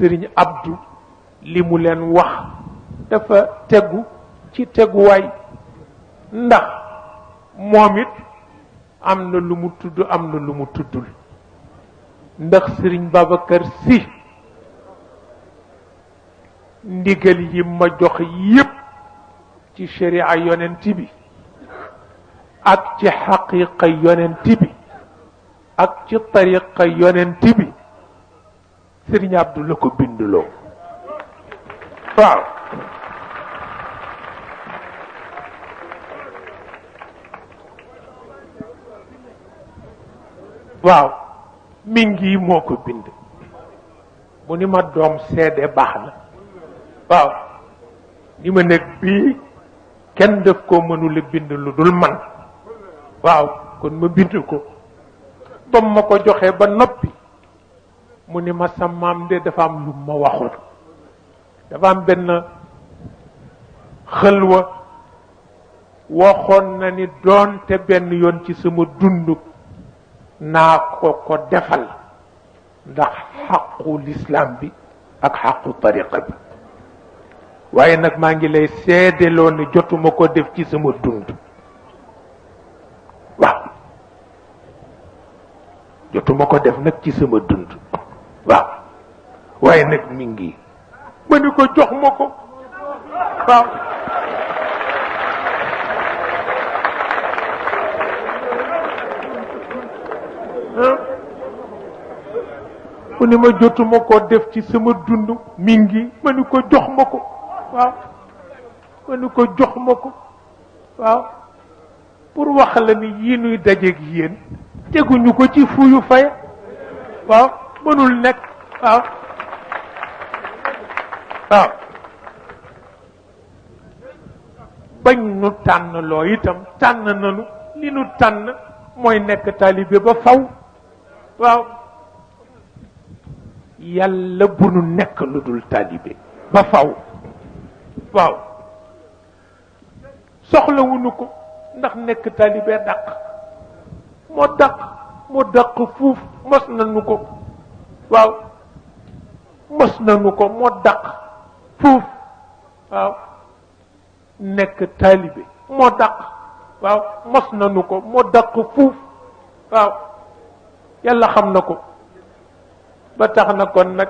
Sëriñ Abdou li mu leen wax dafa tegu ci teguwaay ndax moom it am na lu mu tudd am na lu mu tuddul ndax Sëriñ Babacar Sy ndigal yi ma jox yépp ci sharia yonent bi ak ci xaqiqa yonent bi ak ci tariqa yonent bi Sëriñ Abdou la ko binduloo waaw waaw mi ngi moo ko bind mu ni ma doom seede baax na waaw ni ma nekk bii kenn def koo mënula bind lu dul man waaw kon ma bind ko ba ma ko joxee ba noppi mu ni ma sa maam de dafa am lu ma waxul dafa am benn xëlwa waxoon na ni doonte benn yoon ci sama dund naa ko defal ndax xaqu lislaam bi ak xaqu tariqa bi waaye nag maa ngi lay seedeloo ne jotuma ko def ci sama dund waaw jotuma ko def nag ci sama dund waaw waaye nag mi ngi ma ni ko jox ma ko waaw mu ni ma jotuma ko def ci sama dund mi ngi ma ni ko jox ma ko waaw ma ni ko jox ma ko waaw pour wax la ni yii nuy dajeeg yéen teguñu ko ci fuyu fay waaw mënul nekk waaw waaw bañ nu tànn loo itam tànn nanu li nu tànn mooy nekk taalibe ba faw waaw yàlla bu nu nekk lu dul taalibe ba faw waaw soxlawuñu ko ndax nekk taalibe dàq moo dàq fuuf mos nañu ko waaw mos nañu ko moo dàq fuuf waaw nekk taalibe moo dàq waaw mos nañu ko moo dàq fuuf waaw yàlla xam na ko ba tax na kon nag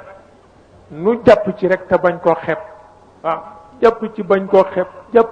nu jàpp ci rek te bañ koo xeeb waaw jàpp ci bañ koo xeeb jàpp